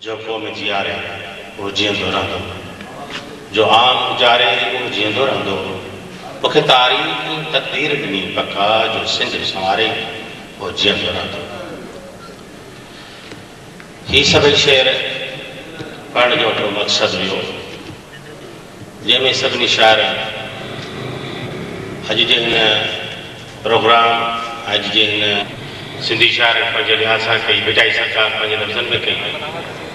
جو قوم جياري، اهو جيئندو رهندو. جو عام اجاري، اهو جيئندو رهندو. مون کي تاريخ ۽ تقدير ڏني بقا، جو سنڌ سنواري، اهو جيئندو رهندو. هي سڀئي شعر پڙهڻ جو هڪڙو مقصد هيو، جنهن ۾ سڀني شاعرن اڄ جي هن پروگرام اڄ جي هن سنڌي شاعرن پنهنجي لحاظ سان ڪئي، ڀٽائي سرڪار پنهنجي لفظن ۾ ڪئي،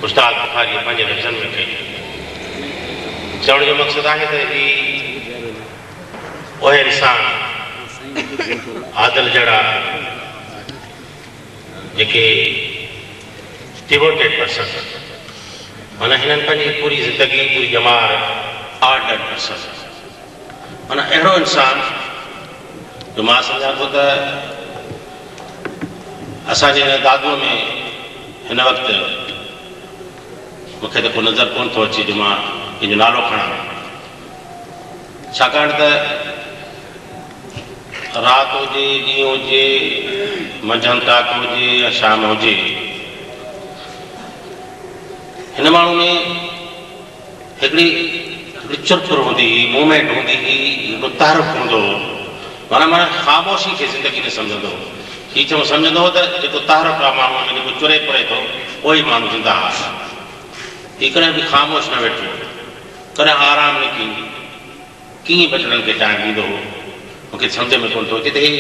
استاد بخاريء پنهنجي لفظن ۾ ڪئي. چوڻ جو مقصد آهي ته هي اهي انسان عادل جهڙا جيڪي ڊيووٽيڊ پرسن معنيٰ هنن پنهنجي پوري زندگي پوري ڄمار آرڊرڊ پرسن معنيٰ اهڙو انسان جو مان سمجهان ٿو ته اسان جي هن دادوء ۾ هن وقت مون کي ته ڪو نظر ڪونه ٿو اچي جو مان ڪنهن جو نالو کڻان ڇاڪاڻ ته رات هجي، ڏينهن هجي، منجهند ٽاڪ هجي يا شام هجي، هن ماڻهو ۾ هڪڙي هڪڙي چرپر هوندي هئي، موومينٽ هوندي هئي، هڪڙو تحرڪ هوندو هو. معنيٰ معنيٰ خاموشي کي زندگي نه سمجهندو هو. هي چڱو سمجهندو هو ته جيڪو تحرڪ آهي ماڻهوء ۾، جيڪو چري پري ٿو، اهو ئي ماڻهو زنده آهي. هي ڪڏهن به خاموش نه ويٺو، ڪڏهن آرام نه ڪيو. ڪيئن ٻچڙن کي ٽائيم ڏيندو هو، مون کي سمجهه ۾ ڪونه ٿو اچي ته هي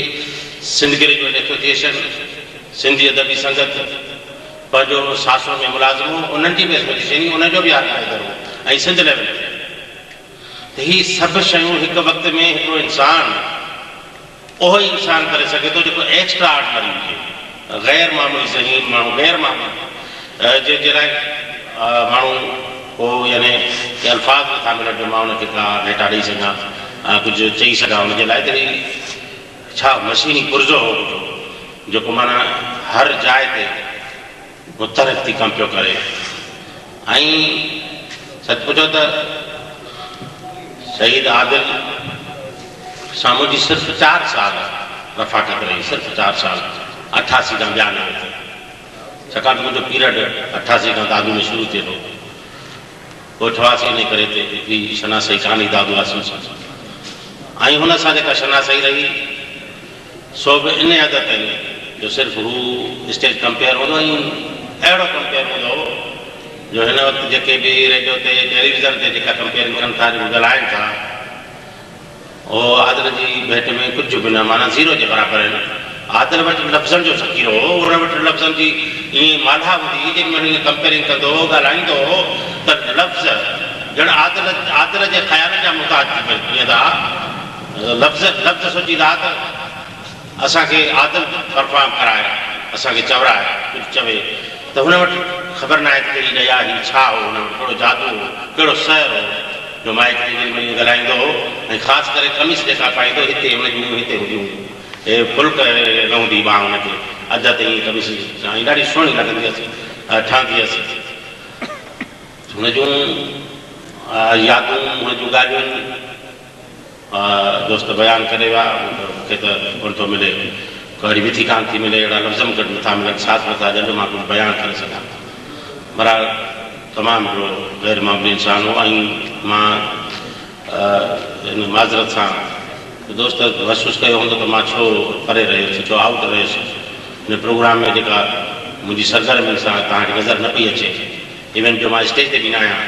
سنڌ گريجوئيٽ ايسوسيئيشن، سنڌي ادبي سنگت، پنهنجو ساسو ۾ ملازم هو، انهن جي به ايسوسيئيشن هئي، انهن جو به آرگنائيزر هو ۽ سنڌ ليول تي ته هي سڀ شيون هڪ وقت ۾ هڪڙو انسان اهو ئي انسان ڪري سگهي ٿو جيڪو ايڪسٽرا آرڊنري هجي، غير معمولي ذهين ماڻهو، غير معمولي جنهن جي لاء ماڻهو ڪو يعني ڪي الفاظ نٿا ملن جو مان ان کي ڪا ڀيٽا ڏئي سگهان ڪجهه چئي سگهان ان جي لاء ته هي ڇا مشيني پرزو هو ڪجهه جيڪو معنيٰ هر جاء تي متحرڪ ٿي ڪم پيو ڪري ۽ سچ پڇو ته شهيد عادل سان منهنجي صرف چار سال رفاقت رهي، صرف چار سال، 88 کان 92 تائين، ڇاڪاڻ ته منهنجو پيرڊ 88 کان دادو ۾ شروع ٿئي ٿو، ڳوٺ واسي انهي ڪري ته ايتري شناسائي ڪانه هئي دادو واسين سان ۽ هن سان جيڪا شناسائي رهي سو به انهي حد تائين جو صرف هو اسٽيج ڪمپيئر هوندو ۽ اهڙو ڪمپيئر هوندو هو جو هن وقت جيڪي به ريڊيو تي ٽيليويزن تي جيڪا ڪمپيئرنگ ڪن ٿا جيڪو ڳالهائن ٿا اهو عادل جي ڀيٽ ۾ ڪجهه به نه معنيٰ زيرو جي برابر آهن. عادل وٽ لفظن جو ذخيرو هو، ان وٽ لفظن جي ائين مالها هوندي هئي، جيڏي مهل ائين ڪمپيئرنگ ڪندو هو، ڳالهائيندو هو ته لفظ ڄڻ عادل عادل جي خيالن جا محتاج ٿي ويندا ها. لفظ لفظ سوچيندا ها ته اسان کي عادل پرفارم ڪرائي، اسان کي چورائي، ڪجهه چوي ته هن وٽ خبر ناهي ته ڪهڙي ڏيا هئي، ڇا هو هن وٽ، ڪهڙو جادو هو، ڪهڙو سحر هو جو مائيڪ تي جيڏي مهل ائين ڳالهائيندو هو ۽ خاص ڪري قميص جيڪا پائيندو هو هتي هن جون هتي هونديون هيون، هي فل نه هوندي هئي ٻانهن هن کي اڌ تي ائين قميص ۽ ڏاڍي سهڻي لڳندي هيس، ٺهندي هيس. هن جون يادون، هن جون ڳالهيون. دوست بيان ڪري ويا، مون کي ته ڪونه ٿو ملي، ڪا اهڙي وٿي ڪانه ٿي ملي، اهڙا لفظ مون کي نٿا ملن، ساٿ نٿا ڏين جو مان ڪجهه بيان ڪري سگهان. بهرحال تمام هڪڙو غير معمولي انسان هو ۽ مان ان معذرت سان دوست محسوس ڪيو هوندو ته مان ڇو پري رهيس، ڇو آئوٽ رهيس هن پروگرام ۾ جيڪا منهنجي سرگرمين سان توهان کي نظر نه پئي اچي، ايون جو مان اسٽيج تي به نه آهيان.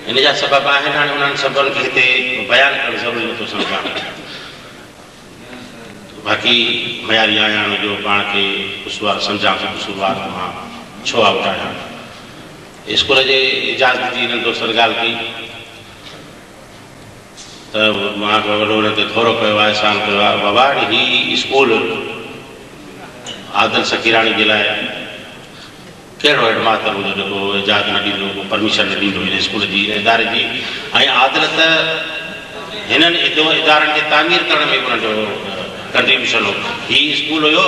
ان جا سبب آهن، هاڻي انهن سببن کي هتي بيان ڪرڻ ضروري نٿو سمجهان. باقي مياري آهيان ان جو پاڻ کي قصوار سمجهان ٿو، قصوروار ته مان ڇو آئوٽ آهيان. اسڪول جي اجازت جي هنن دوستن ڳالهه ڪئي ته مان وڏو انهن تي ٿورو ڪيو آهي، احسان ڪيو آهي. بابا هي اسڪول عادل سخيراڻي جي لاء ڪهڙو هيڊ ماستر هوندو جيڪو اجازت نه ڏيندو، ڪو پرميشن نه ڏيندو هن اسڪول جي، هن اداري جي ۽ عادل ته هنن ادارن جي تعمير ڪرڻ ۾ به انهن جو ڪنٽريبيوشن هو. هي اسڪول هيو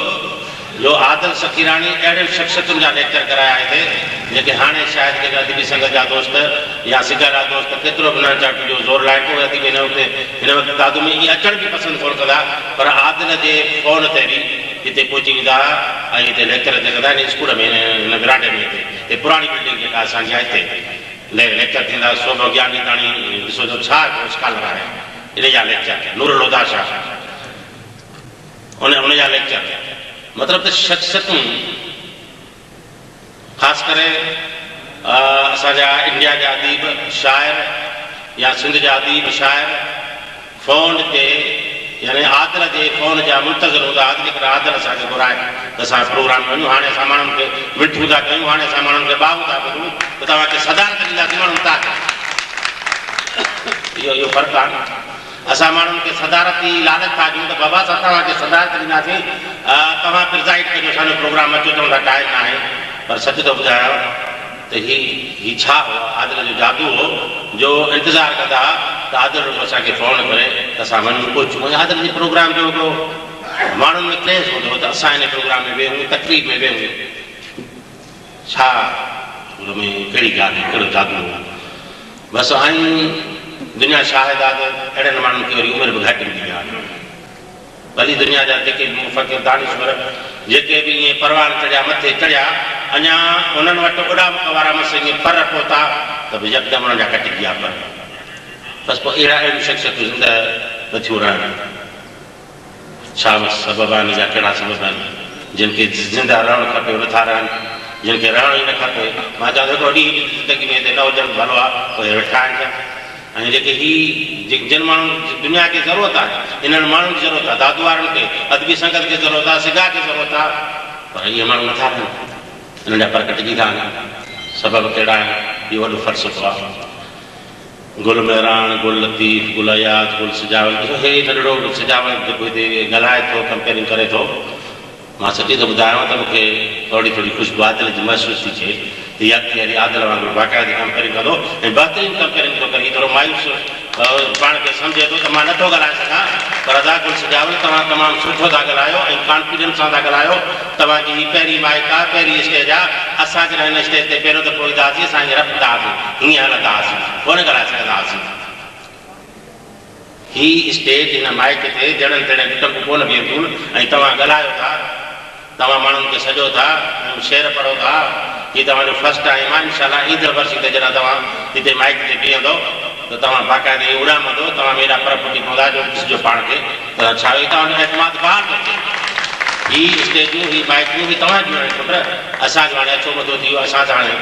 جو عادل سخيراڻي اهڙين شخصيتن جا ليڪچر ڪرايا هتي جيڪي هاڻي شايد جيڪي ادبي سنگت جا دوست يا سگا جا دوست ڪيترو به نه چاٽي جو زور لائين پوء اديب هن وقت هن وقت دادو ۾ ائين اچڻ به پسند ڪونه ڪندا پر عادل جي فون تي به هتي پهچي ويندا ها ۽ هتي ليڪچر ٿيندا هن اسڪول ۾ هن ورانڊي ۾ هتي هي پراڻي بلڊنگ جيڪا اسان جي آهي هتي ليڪچر ٿيندا ها سوڀو گيانچنداڻي ڏسو ته ڇا هڪڙو اسڪالر آهي ان جا ليڪچر نور الهديٰ شاهه ان ان جا ليڪچر مطلب ته شخصيتون خاص ڪري اسان جا انڊيا جا اديب شاعر يا سنڌ جا اديب شاعر فون تي يعني عادل جي فون جا منتظر هوندا ها ته جيڪڏهن عادل اسان کي گهرائي ته اسان پروگرام ۾ وڃون هاڻي اسان ماڻهن کي منٿون ٿا ڪيون هاڻي اسان ماڻهن کي ٻانهون ٿا ٻڌون ته توهان کي صدارت ڏينداسين ماڻهو نٿا ڪن اهو اهو فرق آهي نه. اسان ماڻهن کي صدارتي لالچ ٿا ڏيون ته بابا اسان توهان کي صدارت ڏينداسين توهان پرزائيڊ ڪجو اسان جو پروگرام اچو چون ٿا ٽائيم ناهي پر سچ ٿو ٻڌايان ته هي هي ڇا هو عادل جو جادو هو جو انتظار ڪندا ها ته عادل رڳو اسان کي فون ڪري ته اسان وڃون پهچون ۽ عادل جي پروگرام جو هڪڙو ماڻهن ۾ ڪريز هوندو هو ته اسان ان پروگرام ۾ ويهون تقريب ۾ ويهون ڇا ان ۾ ڪهڙي ڳالهه هئي ڪهڙو جادو هو بس ۽ دنيا شاهد آ ته اهڙن ماڻهن کي وري عمر به گهٽ ايندي آ. ڀلي دنيا جا جيڪي به مفڪر دانشور جيڪي به ائين پروان چڙهيا مٿي چڙهيا اڃا انهن وٽ اڏامڪ وارا مس ائين پر پهتا ته به يڪدم انهن جا ڪٽجي ويا پر. بس پوء اهڙا اهڙيون شخصيتون زنده نٿيون رهن. ڇا سبب آهن يا ڪهڙا سبب آهن جن کي زنده رهڻ کپي اهي نٿا رهن جن کي رهڻ ئي نه کپي مان چوان ٿو هڪڙو ڏينهن به زندگي ۾ هتي نه هجڻ ڀلو آهي اهي ويٺا آهن پيا ۽ جيڪي هي جن ماڻهن دنيا کي ضرورت آهي انهن ماڻهن جي ضرورت آهي دادو وارن کي ادبي سنگت کي ضرورت آهي سگا کي ضرورت آهي پر اهي ماڻهو نٿا رهن انهن جا پر ڪٽجي ٿا وڃن سبب ڪهڙا آهن اهو وڏو فلسفو آهي. گل مهراڻ، گل لطيف، گل اياز، گل سجاول، ڏسو هي ننڍڙو سجاول جيڪو هتي ڳالهائي ٿو، ڪمپيئرنگ ڪري ٿو، مان سچي ٿو ٻڌايانو ته مون کي ٿورڙي ٿورڙي خوشبو عادل جي محسوس ٿي ٿئي ته هي اڳتي هلي عادل وانگر باقاعدي ڪمپيئرنگ ڪندو ۽ بهترين ڪمپيئرنگ ٿو ڪري، هي ٿورو مايوس پاڻ کي سمجهي ٿو ته مان نٿو ڳالهائي سگهان پر ادا گل سجاول توهان تمام سٺو ٿا ڳالهايو ۽ ڪانفيڊنس سان ٿا ڳالهايو توهان جي هي پهرين مائيڪ آ پهرين اسٽيج آ اسان جڏهن هن اسٽيج تي پهريون دفعو ايندا هئاسين اسان ائين رپندا هئاسين هيئن هلندا هئاسين ڪونه ڳالهائي سگهندا هئاسين هي اسٽيج هن مائيڪ تي جهڙن تهڙن جون ٽنگون ڪونه بيهن ٿيون ۽ توهان ڳالهايو ٿا توهان ماڻهن کي سڏيو ٿا ۽ شعر پڙهو ٿا، هي توهان جو فرسٽ ٽائيم آهي، انشاء الله ايندڙ ورسي تي جڏهن توهان هتي مائيڪ تي بيهندؤ ته توهان باقاعده ائين اڏامندو، توهان ۾ ايڏا پر ڦٽي پوندا جو ڏسجو پاڻ کي ته ڇا هي توهان جو اعتماد بحال ٿو ٿئي. هي اسٽيجون، هي مائيڪون، هي توهان جون آهن پٽ، اسان جو هاڻي اڇو مٿو ٿي ويو، اسان ته هاڻي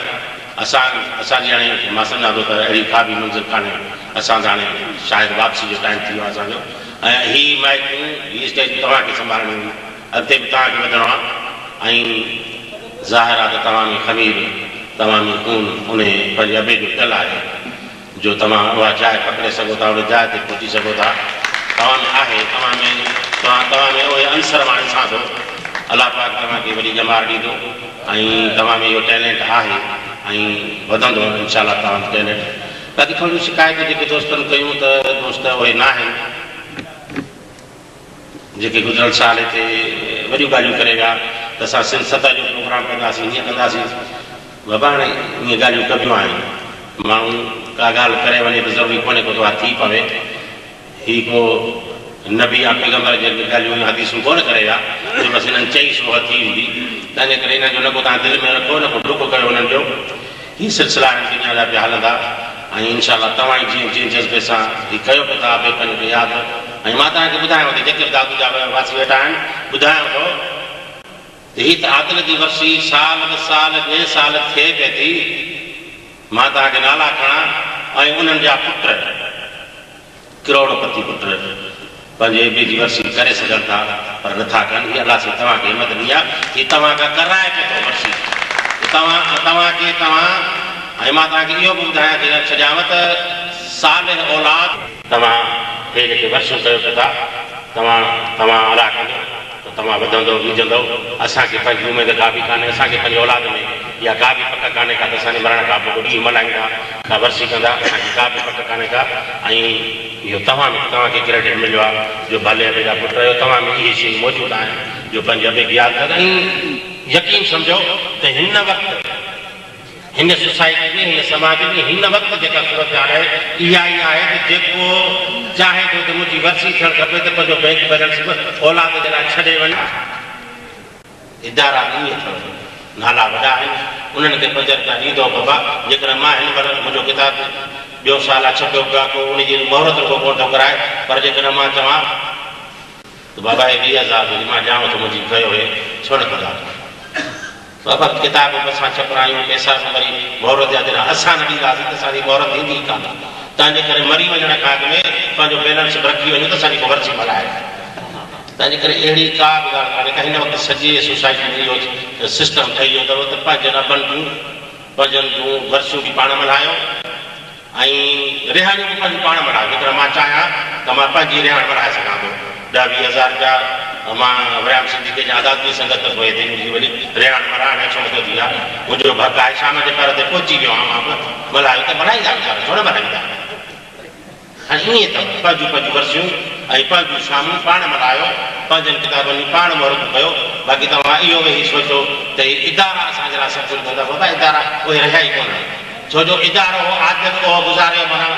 اسان اسان جي هاڻي مان سمجهان ٿو ته اهڙي ڪا به منزل ڪانهي، اسان ته هاڻي شايد واپسي جو ٽائيم ٿي ويو آهي اسان جو ۽ هي مائيڪون، هي اسٽيجون توهان کي سنڀالڻيون آهن. اڳتي به توهان کي وڌڻو آ ۽ ظاهر آ ته توهان ۾ خمير، توهان ۾ خون انهي پنهنجي ابي جو پيل آهي جو توهان اها جاء پڪڙي سگهو ٿا، ان جاء تي پهچي سگهو ٿا. توهان ۾ آهي، توهان ۾ توهان توهان ۾ اهي عنصر مان ڏسان ٿو. الله پاڪ توهان کي وڏي ڄمار ڏيندو ۽ توهان ۾ اهو ٽيلنٽ آهي ۽ وڌندو انشاء الله توهان جو ٽيلنٽ. باقي ٿوريون شڪايتون جيڪي دوستن ڪيون ته دوست اهي ناهن. جيڪي گذريل سال هتي وڏيون ڳالهيون ڪري ويا ته اسان سنڌ سطح جو پروگرام ڪنداسين هيئن ڪنداسين بابا هاڻي ائين ڳالهيون ڪبيون آهن ماڻهو ڪا ڳالهه ڪري وڃي ته ضروري ڪونهي ڪو ته اها ٿي پوي هي ڪو نبي يا پيغمبر جن ڳالهيون يا حديثون ڪونه ڪري ويا جو بس هنن چئي سو اها ٿي ويندي تنهنجي ڪري انهن جو نه ڪو توهان دل ۾ رکو نه ڪو ڏک ڪيو انهن جو هي سلسلا هن دنيا جا پيا هلندا ۽ انشاء الله توهان ئي جيئن جنهن جذبي سان هي ڪيو پيا ٿا ابي پنهنجي کي ياد ۽ مان توهان کي ٻڌايانو ٿو جيڪي به دادو جا واسي ويٺا آهن ٻڌايانو ٿو ته هي ته عادل جي ورسي سال به سال ٻئي سال ٿئي پئي ٿي مان توهان کي نالا کڻان ۽ انهن جا پٽ ڪروڙ پتي پٽ پنهنجي ابي جي ورسي ڪري سگهن ٿا پر نه ٿا ڪن. هي الله سائين توهان کي همت ڏني آهي. هي توهان کان ڪرائي پيو ٿو ورسي. توهان توهان کي توهان ۽ مان توهان کي اهو به ٻڌايان ڇڏيانو ته صالح اولاد. توهان هي جيڪي ورسيون ڪيو پيا ٿا توهان توهان الله ڪندو ته توهان وڌندؤ ويجهندؤ. اسان کي پنهنجي اميد ڪا به ڪانهي. اسان کي پنهنجي اولاد ۾ اها ڪا به پڪ ڪانهي ڪا ته اسان جي مرڻ کان پوء ڪو ڏينهن ملهائيندا ڪا ورسي ڪندا. اسان کي ڪا به پڪ ڪانهي ڪا ۽ اهو توهان ۾ توهان کي ڪريڊٽ مليو آهي جو ڀلي ابي جا پٽ آهيو. توهان ۾ اهي شيون موجود آهن جو پنهنجي ابي کي ياد ڪندا ۽ يقين سمجهو ته هن وقت هن سوسائٽي ۾ هن سماج ۾ هن وقت جيڪا صورتحال آهي اها ئي آهي ته جيڪو چاهي ٿو ته منهنجي ورسي ٿيڻ کپي ته پنهنجو بئنڪ بيلنس به اولاد جي لاء ڇڏي وڃي. ادارا به ائين اٿو، نالا وڏا آهن، انهن کي پنج رپيا ڏيندؤ بابا، جيڪڏهن مان هن مهل منهنجو ڪتاب ٻيو سال آ ڇپيو پيو آ، ڪو ان جي مهورت رڳو ڪونه ٿو ڪرائي، پر جيڪڏهن مان چوان ته بابا هي 20,000 به مان ڏيانو ٿو منهنجي ڪيو هي ڇو نه ڪندا؟ بابا ڪتاب به اسان ڇپرايون، پئسا به وري مهورت جا جڏهن اسان نه ڏينداسين ته اسان جي مهورت ٿيندي ئي ڪانه، تنهنجي ڪري مري وڃڻ کان اڳ ۾ پنهنجو بيلنس به رکي وڃون ته اسان جي ڪو ورسي ملهائي. تنهنجي ڪري اهڙي ڪا به ڳالهه ڪانهي ڪا هن وقت سڄي سوسائٽي ۾ اهو سسٽم ٺهي ويو اٿو ته پنهنجن ابن جون پنهنجن جون ورسيون به پاڻ ملهايو ۽ رهاڻيون به پنهنجون پاڻ ملهايو جيڪڏهن مان چاهيان ته مان پنهنجي رهاڻ ملهائي سگهان ٿو ڏهه 20 هزار رپيا مان وريام سنڌي کي ڏيان ته ادبي سنگت ته پوء هتي منهنجي وڃي رهاڻ ملهائڻ ۽ ڇو نٿو ٿي آ منهنجو به حق آهي شام جي پهر تي پهچي ويو آهيان مان به ملهايو ته ملهائيندا ويچارا ڇو نه ملهائيندا. ۽ ائين ته پنهنجون پنهنجون ورسيون ۽ پنهنجون شامون پاڻ ملهايو، پنهنجن ڪتابن جون پاڻ مهورتون ڪيو، باقي توهان اهو ويهي سوچو ته هي ادارا اسان جي لاء سڀ ڪجهه ڪندا، بابا ادارا اهي رهيا ئي ڪونه، ڇو جو ادارو هو عادل اهو گذاريو معنيٰ.